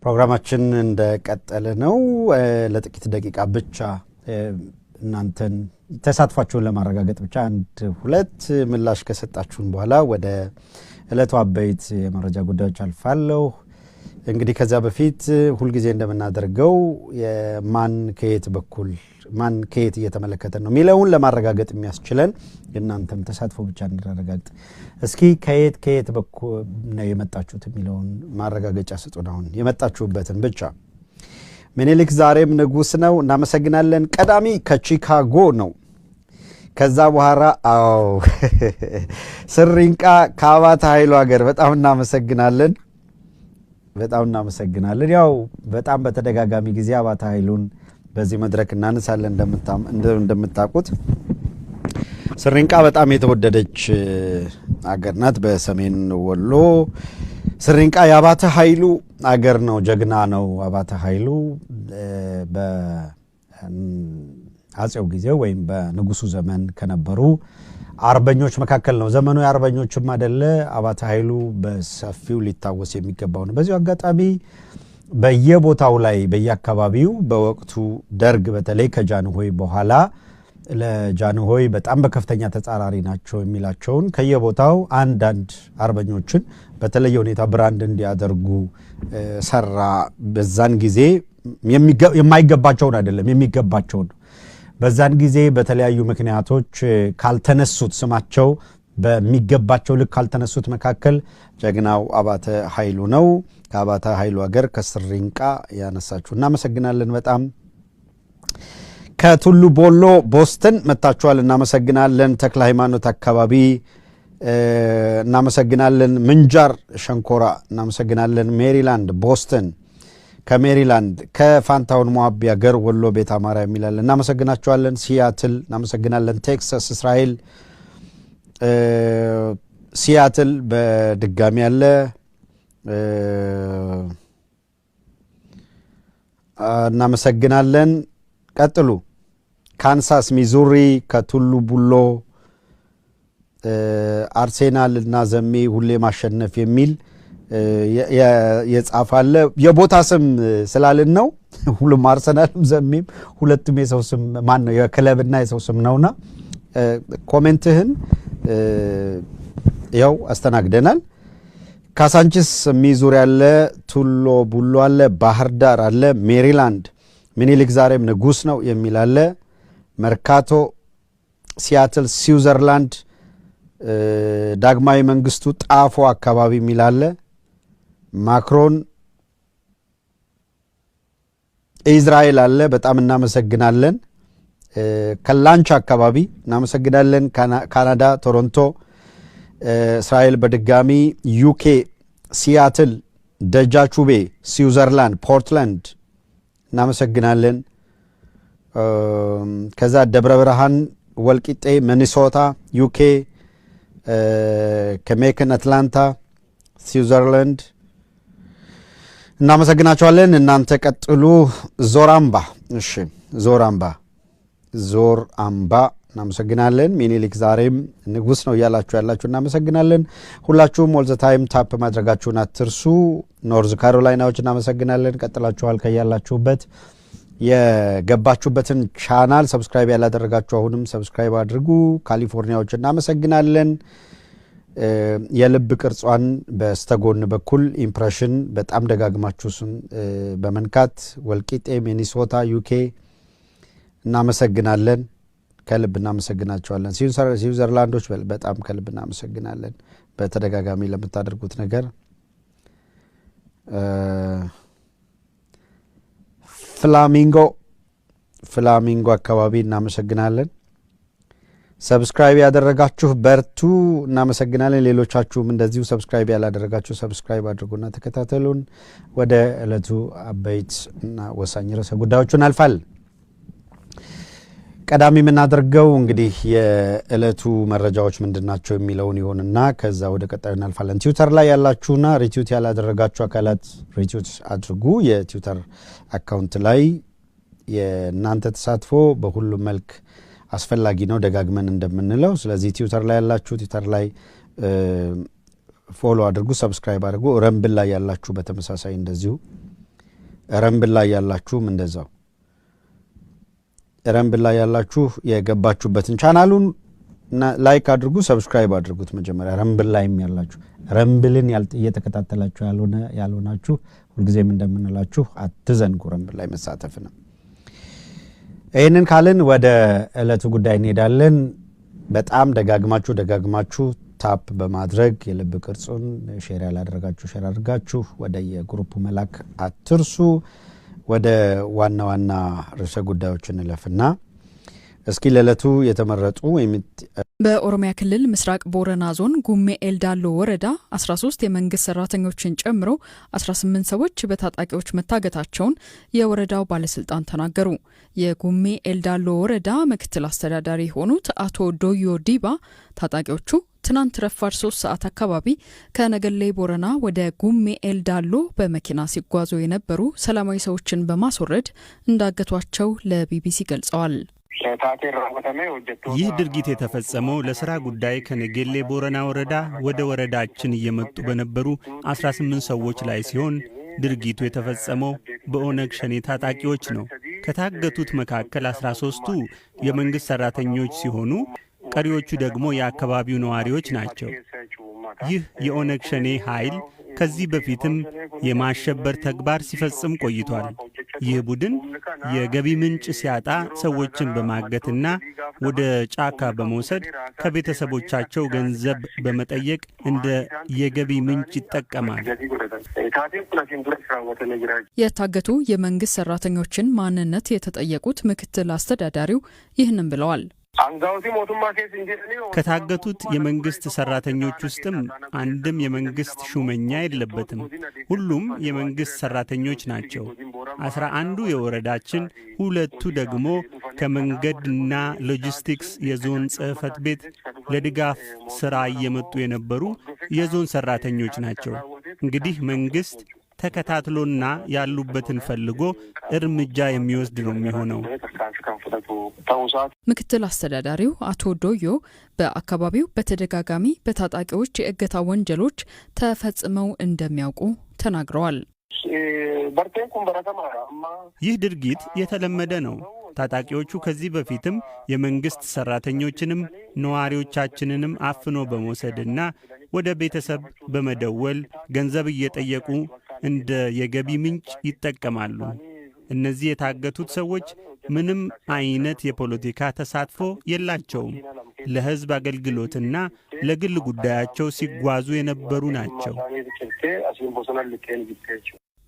ፕሮግራማችን እንደቀጠለ ነው። ለጥቂት ደቂቃ ብቻ እናንተን ተሳትፏችሁን ለማረጋገጥ ብቻ አንድ ሁለት ምላሽ ከሰጣችሁን በኋላ ወደ ዕለቱ አበይት የመረጃ ጉዳዮች አልፋለሁ። እንግዲህ ከዚያ በፊት ሁልጊዜ እንደምናደርገው የማን ከየት በኩል፣ ማን ከየት እየተመለከተ ነው የሚለውን ለማረጋገጥ የሚያስችለን የእናንተም ተሳትፎ ብቻ እንድናረጋግጥ እስኪ ከየት ከየት በኩል ነው የመጣችሁት የሚለውን ማረጋገጫ ስጡን። አሁን የመጣችሁበትን ብቻ። ምኒልክ ዛሬም ንጉሥ ነው። እናመሰግናለን። ቀዳሚ ከቺካጎ ነው። ከዛ በኋላ አዎ ስሪንቃ ከአባተ ኃይሉ ሀገር፣ በጣም እናመሰግናለን። በጣም እናመሰግናለን። ያው በጣም በተደጋጋሚ ጊዜ አባተ ኃይሉን በዚህ መድረክ እናነሳለን። እንደምታውቁት ስሪንቃ በጣም የተወደደች አገር ናት። በሰሜን ወሎ ስሪንቃ የአባተ ኃይሉ አገር ነው። ጀግና ነው አባተ ኃይሉ። በአጼው ጊዜ ወይም በንጉሱ ዘመን ከነበሩ አርበኞች መካከል ነው። ዘመኑ የአርበኞችም አይደለ። አባተ ኃይሉ በሰፊው ሊታወስ የሚገባው ነው። በዚሁ አጋጣሚ በየቦታው ላይ በየአካባቢው በወቅቱ ደርግ በተለይ ከጃንሆይ በኋላ ለጃንሆይ በጣም በከፍተኛ ተጻራሪ ናቸው የሚላቸውን ከየቦታው አንዳንድ አርበኞችን በተለየ ሁኔታ brand እንዲያደርጉ ሰራ። በዛን ጊዜ የማይገባቸውን አይደለም፣ የሚገባቸውን። በዛን ጊዜ በተለያዩ ምክንያቶች ካልተነሱት፣ ስማቸው በሚገባቸው ልክ ካልተነሱት መካከል ጀግናው አባተ ኃይሉ ነው። ከአባተ ኃይሉ ሀገር ከስሪንቃ ያነሳችሁ እናመሰግናለን በጣም። ከቱሉ ቦሎ ቦስተን መጥታችኋል፣ እናመሰግናለን። ተክለ ሃይማኖት አካባቢ እናመሰግናለን። ምንጃር ሸንኮራ እናመሰግናለን። ሜሪላንድ ቦስተን፣ ከሜሪላንድ ከፋንታሁን ሞአቢ ሀገር ወሎ ቤት አማራ የሚላለን እናመሰግናቸዋለን። ሲያትል እናመሰግናለን። ቴክሳስ፣ እስራኤል ሲያትል በድጋሚ አለ፣ እናመሰግናለን። ቀጥሉ። ካንሳስ፣ ሚዙሪ ከቱሉ ቡሎ አርሴናል እና ዘሜ ሁሌ ማሸነፍ የሚል የጻፈ አለ። የቦታ ስም ስላልን ነው። ሁሉም አርሰናልም ዘሜም ሁለቱም የሰው ስም ማን ነው የክለብና የሰው ስም ነውና comment ህን ያው አስተናግደናል። ካሳንችስ ሚዙሪ አለ፣ ቱሎ ቡሎ አለ፣ ባህር ዳር አለ፣ ሜሪላንድ ምኒልክ ዛሬም ንጉስ ነው የሚል አለ፣ መርካቶ፣ ሲያትል፣ ስዊዘርላንድ፣ ዳግማዊ መንግስቱ ጣፎ አካባቢ የሚል አለ፣ ማክሮን ኢዝራኤል አለ። በጣም እናመሰግናለን። ከላንች አካባቢ እናመሰግናለን። ካናዳ ቶሮንቶ፣ እስራኤል በድጋሚ፣ ዩኬ ሲያትል፣ ደጃቹቤ ስዊዘርላንድ፣ ፖርትላንድ እናመሰግናለን። ከዛ ደብረ ብርሃን፣ ወልቂጤ፣ ሚኒሶታ፣ ዩኬ፣ ከሜክን አትላንታ፣ ስዊዘርላንድ እናመሰግናቸዋለን። እናንተ ቀጥሉ። ዞራምባ፣ እሺ፣ ዞራምባ፣ ዞር አምባ እናመሰግናለን። ሚኒሊክ ዛሬም ንጉስ ነው እያላችሁ ያላችሁ እናመሰግናለን። ሁላችሁም all the time tap ማድረጋችሁን አትርሱ። ኖርዝ ካሮላይናዎች እናመሰግናለን። ቀጥላችኋል። ከያላችሁበት የገባችሁበትን channel subscribe ያላደረጋችሁ አሁንም subscribe አድርጉ። ካሊፎርኒያዎች እናመሰግናለን። የልብ ቅርጿን በስተጎን በኩል impression በጣም ደጋግማችሁ እሱን በመንካት ወልቂጤ፣ ሚኒሶታ፣ ዩኬ እናመሰግናለን። ከልብ እናመሰግናቸዋለን። ስዊዘርላንዶች በጣም ከልብ እናመሰግናለን በተደጋጋሚ ለምታደርጉት ነገር። ፍላሚንጎ፣ ፍላሚንጎ አካባቢ እናመሰግናለን። Subscribe ያደረጋችሁ በርቱ፣ እናመሰግናለን። ሌሎቻችሁም እንደዚሁ subscribe ያላደረጋችሁ subscribe አድርጉና ተከታተሉን። ወደ ዕለቱ አበይት እና ወሳኝ ርዕሰ ጉዳዮቹ እናልፋለን። ቀዳሚ የምናደርገው እንግዲህ የዕለቱ መረጃዎች ምንድን ናቸው የሚለውን ይሆንና ከዛ ወደ ቀጣዩ እናልፋለን። ትዊተር ላይ ያላችሁና retweet ያላደረጋችሁ አካላት retweet አድርጉ። የትዊተር account ላይ የእናንተ ተሳትፎ በሁሉም መልክ አስፈላጊ ነው፣ ደጋግመን እንደምንለው። ስለዚህ ትዊተር ላይ ያላችሁ ትዊተር ላይ follow አድርጉ፣ subscribe አድርጉ። ረምብል ላይ ያላችሁ በተመሳሳይ እንደዚሁ። Rumble ላይ ያላችሁም እንደዛው፣ Rumble ላይ ያላችሁ የገባችሁበትን ቻናሉን like አድርጉ፣ subscribe አድርጉት። መጀመሪያ Rumble ላይም ያላችሁ፣ Rumble ን እየተከታተላችሁ ያልሆናችሁ ሁልጊዜም እንደምንላችሁ አትዘንጉ Rumble ላይ መሳተፍ ነው። ይህንን ካልን ወደ ዕለቱ ጉዳይ እንሄዳለን። በጣም ደጋግማችሁ ደጋግማችሁ tap በማድረግ የልብ ቅርጹን share ያላደረጋችሁ share አድርጋችሁ ወደ የ group መላክ አትርሱ። ወደ ዋና ዋና ርዕሰ ጉዳዮች እንለፍና እስኪ ለዕለቱ የተመረጡ በኦሮሚያ ክልል ምስራቅ ቦረና ዞን ጉሜ ኤልዳሎ ወረዳ 13 የመንግስት ሰራተኞችን ጨምሮ 18 ሰዎች በታጣቂዎች መታገታቸውን የወረዳው ባለስልጣን ተናገሩ። የጉሜ ኤልዳሎ ወረዳ ምክትል አስተዳዳሪ የሆኑት አቶ ዶዮ ዲባ ታጣቂዎቹ ትናንት ረፋድ 3 ሰዓት አካባቢ ከነገሌ ቦረና ወደ ጉሜ ኤልዳሎ በመኪና ሲጓዙ የነበሩ ሰላማዊ ሰዎችን በማስወረድ እንዳገቷቸው ለቢቢሲ ገልጸዋል። ይህ ድርጊት የተፈጸመው ለስራ ጉዳይ ከነጌሌ ቦረና ወረዳ ወደ ወረዳችን እየመጡ በነበሩ 18 ሰዎች ላይ ሲሆን ድርጊቱ የተፈጸመው በኦነግ ሸኔ ታጣቂዎች ነው። ከታገቱት መካከል 13ቱ የመንግሥት ሠራተኞች ሲሆኑ ቀሪዎቹ ደግሞ የአካባቢው ነዋሪዎች ናቸው። ይህ የኦነግ ሸኔ ኃይል ከዚህ በፊትም የማሸበር ተግባር ሲፈጽም ቆይቷል። ይህ ቡድን የገቢ ምንጭ ሲያጣ ሰዎችን በማገትና ወደ ጫካ በመውሰድ ከቤተሰቦቻቸው ገንዘብ በመጠየቅ እንደ የገቢ ምንጭ ይጠቀማል። የታገቱ የመንግስት ሰራተኞችን ማንነት የተጠየቁት ምክትል አስተዳዳሪው ይህንን ብለዋል። ከታገቱት የመንግስት ሰራተኞች ውስጥም አንድም የመንግስት ሹመኛ የለበትም። ሁሉም የመንግስት ሰራተኞች ናቸው። 11ዱ የወረዳችን፣ ሁለቱ ደግሞ ከመንገድና ሎጂስቲክስ የዞን ጽሕፈት ቤት ለድጋፍ ሥራ እየመጡ የነበሩ የዞን ሰራተኞች ናቸው። እንግዲህ መንግስት ተከታትሎና ያሉበትን ፈልጎ እርምጃ የሚወስድ ነው የሚሆነው። ምክትል አስተዳዳሪው አቶ ዶዮ በአካባቢው በተደጋጋሚ በታጣቂዎች የእገታ ወንጀሎች ተፈጽመው እንደሚያውቁ ተናግረዋል። ይህ ድርጊት የተለመደ ነው። ታጣቂዎቹ ከዚህ በፊትም የመንግስት ሰራተኞችንም ነዋሪዎቻችንንም አፍኖ በመውሰድና ወደ ቤተሰብ በመደወል ገንዘብ እየጠየቁ እንደ የገቢ ምንጭ ይጠቀማሉ። እነዚህ የታገቱት ሰዎች ምንም አይነት የፖለቲካ ተሳትፎ የላቸውም። ለሕዝብ አገልግሎትና ለግል ጉዳያቸው ሲጓዙ የነበሩ ናቸው።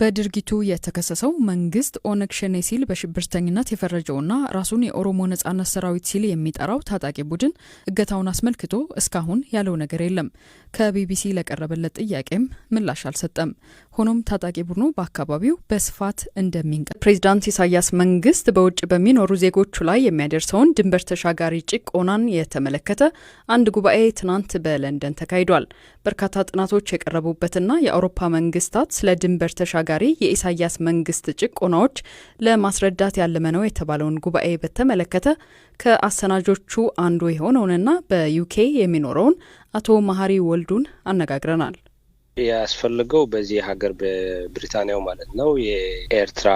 በድርጊቱ የተከሰሰው መንግስት ኦነግ ሸኔ ሲል በሽብርተኝነት የፈረጀውና ራሱን የኦሮሞ ነጻነት ሰራዊት ሲል የሚጠራው ታጣቂ ቡድን እገታውን አስመልክቶ እስካሁን ያለው ነገር የለም። ከቢቢሲ ለቀረበለት ጥያቄም ምላሽ አልሰጠም። ሆኖም ታጣቂ ቡድኑ በአካባቢው በስፋት እንደሚንቀ ፕሬዚዳንት ኢሳያስ መንግስት በውጭ በሚኖሩ ዜጎቹ ላይ የሚያደርሰውን ድንበር ተሻጋሪ ጭቆናን የተመለከተ አንድ ጉባኤ ትናንት በለንደን ተካሂዷል። በርካታ ጥናቶች የቀረቡበትና የአውሮፓ መንግስታት ስለ ድንበር ተሻጋሪ የኢሳያስ መንግስት ጭቆናዎች ለማስረዳት ያለመ ነው የተባለውን ጉባኤ በተመለከተ ከአሰናጆቹ አንዱ የሆነውንና በዩኬ የሚኖረውን አቶ መሀሪ ወልዱን አነጋግረናል። ያስፈልገው በዚህ ሀገር በብሪታንያው ማለት ነው፣ የኤርትራ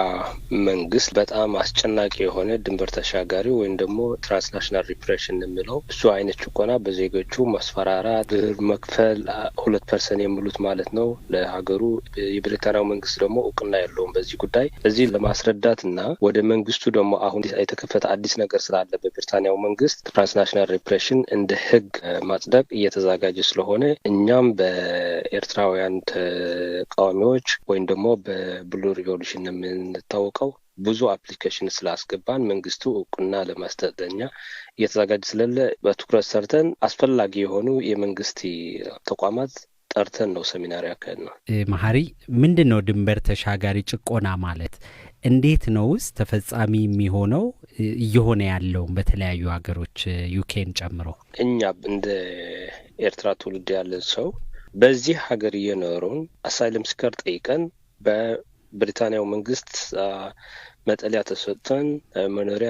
መንግስት በጣም አስጨናቂ የሆነ ድንበር ተሻጋሪ ወይም ደግሞ transnational repression የሚለው እሱ አይነት ጭቆና፣ በዜጎቹ ማስፈራራት፣ ብር መክፈል፣ 2% የሚሉት ማለት ነው ለሀገሩ። የብሪታንያው መንግስት ደግሞ እውቅና የለውም በዚህ ጉዳይ። እዚህ ለማስረዳት እና ወደ መንግስቱ ደግሞ አሁን የተከፈተ አዲስ ነገር ስላለ በብሪታንያው መንግስት transnational repression እንደ ህግ ማጽደቅ እየተዘጋጀ ስለሆነ እኛም በኤርትራውያን ተቃዋሚዎች ወይም ደግሞ በ Blue Revolution የምንታወቀው ብዙ application ስላስገባን መንግስቱ እውቅና ለመስጠት ለኛ እየተዘጋጀ ስለለ በትኩረት ሰርተን አስፈላጊ የሆኑ የመንግስት ተቋማት ጠርተን ነው ሴሚናር ያካሄድነው። መሀሪ፣ ምንድን ነው ድንበር ተሻጋሪ ጭቆና ማለት? እንዴት ነውስ ተፈጻሚ የሚሆነው፣ እየሆነ ያለውም በተለያዩ ሀገሮች ዩኬን ጨምሮ? እኛ እንደ ኤርትራ ትውልድ ያለን ሰው በዚህ ሀገር እየኖሩን asylum seeker ጠይቀን በብሪታንያው መንግስት መጠለያ ተሰጥተን፣ መኖሪያ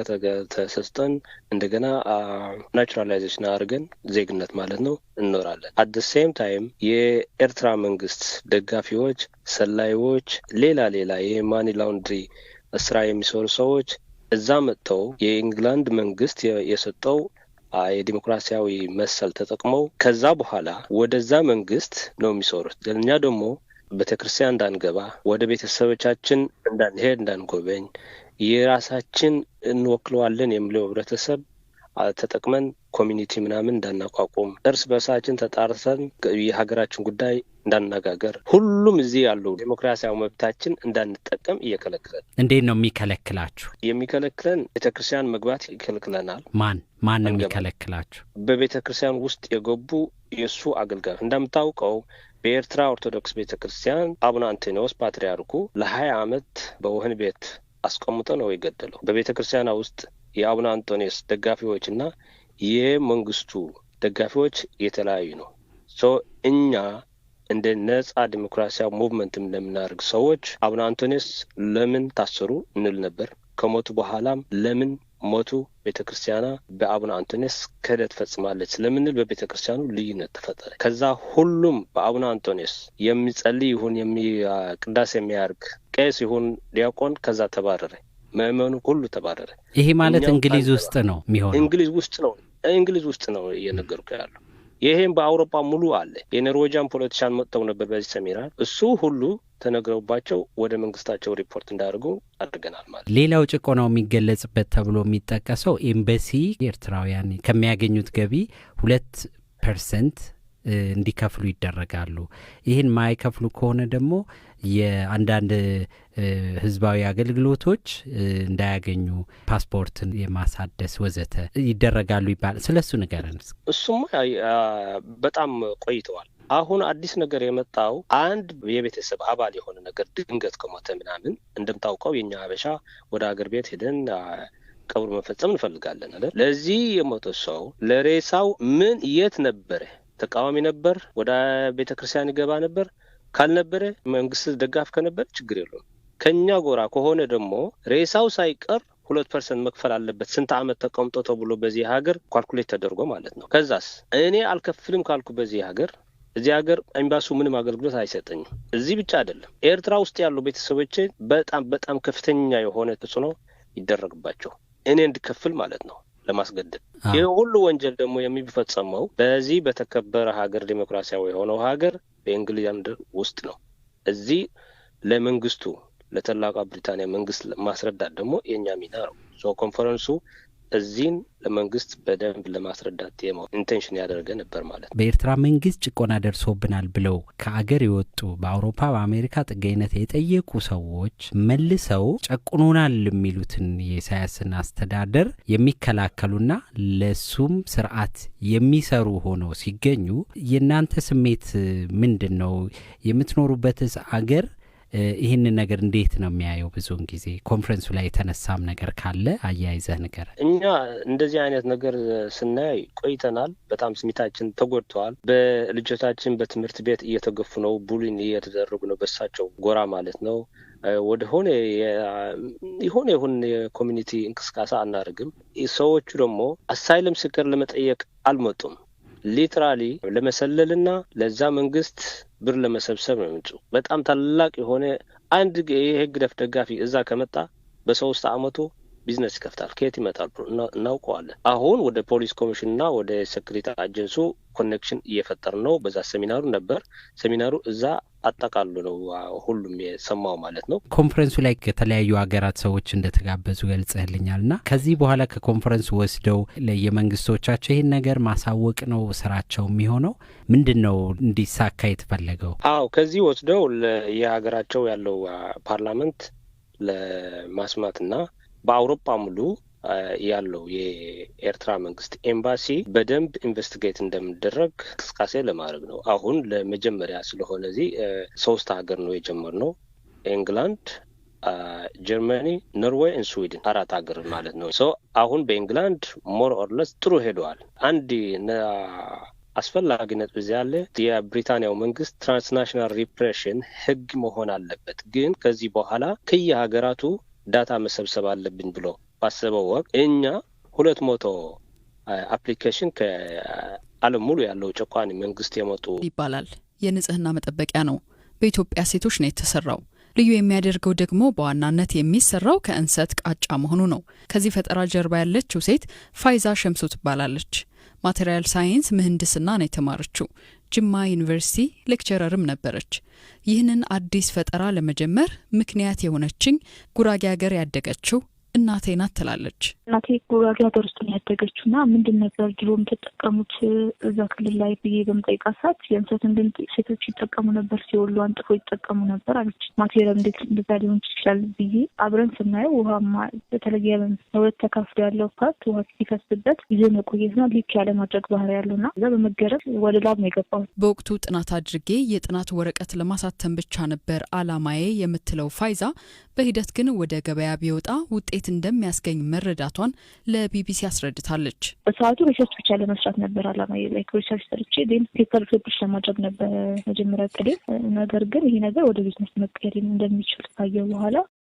ተሰጥተን፣ እንደገና naturalization አድርገን፣ ዜግነት ማለት ነው፣ እንኖራለን። At the same time የኤርትራ መንግስት ደጋፊዎች፣ ሰላዮች፣ ሌላ ሌላ የ money laundry ስራ የሚሰሩ ሰዎች እዛ መጥተው የኢንግላንድ መንግስት የሰጠው የዲሞክራሲያዊ መሰል ተጠቅመው ከዛ በኋላ ወደዛ መንግስት ነው የሚሰሩት። እኛ ደግሞ ቤተክርስቲያን እንዳንገባ፣ ወደ ቤተሰቦቻችን እንዳንሄድ፣ እንዳንጎበኝ፣ የራሳችን እንወክለዋለን የሚለው ህብረተሰብ ተጠቅመን community ምናምን እንዳናቋቁም፣ እርስ በርሳችን ተጣርተን የሀገራችን ጉዳይ እንዳንነጋገር፣ ሁሉም እዚህ ያለው ዴሞክራሲያዊ መብታችን እንዳንጠቀም እየከለክለን። እንዴት ነው የሚከለክላችሁ? የሚከለክለን ቤተክርስቲያን መግባት ይከለክለናል። ማን ማን ነው የሚከለክላችሁ? በቤተ ክርስቲያን ውስጥ የገቡ የእሱ አገልጋዮች። እንደምታውቀው በኤርትራ ኦርቶዶክስ ቤተ ክርስቲያን አቡነ አንቶኒዎስ ፓትርያርኩ ለ20 ዓመት በወህኒ ቤት አስቀምጦ ነው የገደለው። በቤተ ክርስቲያኗ ውስጥ የአቡነ አንቶኒዎስ ደጋፊዎችና የመንግስቱ ደጋፊዎች የተለያዩ ነው። So እኛ እንደ ነጻ ዲሞክራሲያዊ movement እንደምናደርግ ሰዎች አቡነ አንቶኒዎስ ለምን ታሰሩ እንል ነበር። ከሞቱ በኋላም ለምን ሞቱ፣ ቤተ ክርስቲያና በአቡነ አንቶኒዎስ ክህደት ፈጽማለች ስለምንል በቤተ ክርስቲያኑ ልዩነት ተፈጠረ። ከዛ ሁሉም በአቡነ አንቶኒዎስ የሚጸልይ ይሁን ቅዳሴ የሚያደርግ ቄስ ይሁን ዲያቆን ከዛ ተባረረ። ምእመኑ ሁሉ ተባረረ። ይሄ ማለት እንግሊዝ ውስጥ ነው የሚሆነው? እንግሊዝ ውስጥ ነው፣ እንግሊዝ ውስጥ ነው እየነገርኩ ያለው። ይሄም በአውሮፓ ሙሉ አለ። የ Norwegian politician መጥተው ነበር በዚህ ሰሚናር። እሱ ሁሉ ተነግረውባቸው ወደ መንግስታቸው ሪፖርት እንዳደርጉ አድርገናል ማለት። ሌላው ጭቆናው የሚገለጽበት ተብሎ የሚጠቀሰው ኤምባሲ ኤርትራውያን ከሚያገኙት ገቢ 2% እንዲከፍሉ ይደረጋሉ። ይህን ማይከፍሉ ከሆነ ደግሞ የአንዳንድ ህዝባዊ አገልግሎቶች እንዳያገኙ፣ ፓስፖርትን የማሳደስ ወዘተ ይደረጋሉ ይባላል። ስለ እሱ ንገረን። እሱማ በጣም ቆይተዋል። አሁን አዲስ ነገር የመጣው አንድ የቤተሰብ አባል የሆነ ነገር ድንገት ከሞተ ምናምን፣ እንደምታውቀው የኛ ሀበሻ ወደ ሀገር ቤት ሄደን ቀብር መፈጸም እንፈልጋለን አይደል? ለዚህ የሞተ ሰው ለሬሳው ምን የት ነበረ? ተቃዋሚ ነበር? ወደ ቤተ ክርስቲያን ይገባ ነበር? ካልነበረ፣ መንግስት ደጋፊ ከነበረ ችግር የለውም። ከኛ ጎራ ከሆነ ደግሞ ሬሳው ሳይቀር 2% መክፈል አለበት። ስንት ዓመት ተቀምጦ ተብሎ በዚህ ሀገር calculate ተደርጎ ማለት ነው። ከዛስ እኔ አልከፍልም ካልኩ በዚህ ሀገር፣ እዚህ ሀገር ኤምባሲው ምንም አገልግሎት አይሰጠኝም። እዚህ ብቻ አይደለም፣ ኤርትራ ውስጥ ያሉ ቤተሰቦቼ በጣም በጣም ከፍተኛ የሆነ ተጽዕኖ ይደረግባቸው እኔ እንድከፍል ማለት ነው ለማስገደድ። ይህ ሁሉ ወንጀል ደግሞ የሚፈጸመው በዚህ በተከበረ ሀገር፣ ዴሞክራሲያዊ የሆነው ሀገር በእንግሊዝ ውስጥ ነው። እዚህ ለመንግስቱ፣ ለታላቋ ብሪታንያ መንግስት ማስረዳት ደግሞ የእኛ ሚና ነው። So ኮንፈረንሱ እዚህን ለመንግስት በደንብ ለማስረዳት intention ያደረገ ነበር ማለት ነው። በኤርትራ መንግስት ጭቆና ደርሶብናል ብለው ከአገር የወጡ፣ በአውሮፓ በአሜሪካ ጥገኝነት የጠየቁ ሰዎች መልሰው ጨቁኖናል የሚሉትን የኢሳያስን አስተዳደር የሚከላከሉና ለሱም ስርዓት የሚሰሩ ሆነው ሲገኙ የእናንተ ስሜት ምንድን ነው? የምትኖሩበትስ አገር ይህንን ነገር እንዴት ነው የሚያየው? ብዙውን ጊዜ ኮንፈረንሱ ላይ የተነሳም ነገር ካለ አያይዘህ ንገረን። እኛ እንደዚህ አይነት ነገር ስናይ ቆይተናል። በጣም ስሜታችን ተጎድተዋል። በልጆቻችን በትምህርት ቤት እየተገፉ ነው፣ bullying እየተደረጉ ነው፣ በሳቸው ጎራ ማለት ነው። ወደ ሆነ የሆነ ይሁን የ community እንቅስቃሴ አናደርግም። ሰዎቹ ደግሞ asylum seeker ለመጠየቅ አልመጡም። Literally ለመሰለልና ለዛ መንግስት ብር ለመሰብሰብ ነው የመጡ። በጣም ታላቅ የሆነ አንድ የህግደፍ ደጋፊ እዛ ከመጣ በ3 አመቱ ቢዝነስ ይከፍታል። ከየት ይመጣል እናውቀዋለን። አሁን ወደ ፖሊስ ኮሚሽንና ወደ security agency connection እየፈጠርን ነው። በዛ ሴሚናሩ ነበር። ሴሚናሩ እዛ አጠቃሉ ነው ሁሉም የሰማው ማለት ነው። ኮንፈረንሱ ላይ ከተለያዩ ሀገራት ሰዎች እንደተጋበዙ ገልጸህልኛል እና ከዚህ በኋላ ከኮንፈረንሱ ወስደው ለየመንግስቶቻቸው ይህን ነገር ማሳወቅ ነው ስራቸው የሚሆነው። ምንድን ነው እንዲሳካ የተፈለገው? አዎ፣ ከዚህ ወስደው የሀገራቸው ያለው parliament ለማስማትና በአውሮፓ ሙሉ ያለው የኤርትራ መንግስት ኤምባሲ በደንብ investigate እንደሚደረግ እንቅስቃሴ ለማድረግ ነው። አሁን ለመጀመሪያ ስለሆነ እዚህ ሶስት ሀገር ነው የጀመርነው። ኢንግላንድ፣ ጀርመኒ፣ ኖርዌይ፣ ስዊድን፣ አራት ሀገር ማለት ነው። So አሁን በኢንግላንድ more or less ጥሩ ሄደዋል። አንድ አስፈላጊ ነጥብ እዚህ ያለ የብሪታንያው መንግስት transnational repression ህግ መሆን አለበት። ግን ከዚህ በኋላ ከየሀገራቱ Data መሰብሰብ አለብኝ ብሎ ባሰበው ወቅት እኛ 200 application ከዓለም ሙሉ ያለው ጨቋኒ መንግስት የመጡ ይባላል። የንጽህና መጠበቂያ ነው። በኢትዮጵያ ሴቶች ነው የተሰራው። ልዩ የሚያደርገው ደግሞ በዋናነት የሚሰራው ከእንሰት ቃጫ መሆኑ ነው። ከዚህ ፈጠራ ጀርባ ያለችው ሴት ፋይዛ ሸምሱ ትባላለች። Material science ምህንድስና ነው የተማረችው። ጅማ ዩኒቨርሲቲ lecturer ም ነበረች። ይህንን አዲስ ፈጠራ ለመጀመር ምክንያት የሆነችኝ ጉራጌ ሀገር ያደገችው እናቴ ናት ትላለች። እናቴ ጉራጌ ሀገር ውስጥ ነው ያደገችው እና ምንድን ነበር ድሮ የምትጠቀሙት እዛ ክልል ላይ ብዬ በምጠይቃት ሰዓት የእንሰትን ግንድ ሴቶች ይጠቀሙ ነበር፣ ሲወሉ አንጥፎ ይጠቀሙ ነበር አለች። Material እንዴት እንደዛ ሊሆን ይችላል ብዬ አብረን ስናየው ውሃማ በተለየ ለሁለት ተከፍሎ ያለው part ውሃ ሲፈስበት ይዞ መቆየትና leak ያለ ማድረግ ባህሪ ያለውና እዛ በመገረም ወደ lab ነው የገባሁት። በወቅቱ ጥናት አድርጌ የጥናት ወረቀት ለማሳተም ብቻ ነበር አላማዬ የምትለው ፋይዛ በሂደት ግን ወደ ገበያ ቢወጣ ውጤት እንደሚያስገኝ መረዳቷን ለቢቢሲ አስረድታለች። በሰዓቱ research ብቻ ለመስራት ነበር አላማዬ። Like research ሰርቼ then paper publish ለማድረግ ነበር መጀመሪያ እቅዴ። ነገር ግን ይሄ ነገር ወደ ቢዝነስ መቀየር እንደሚችል ካየሁ በኋላ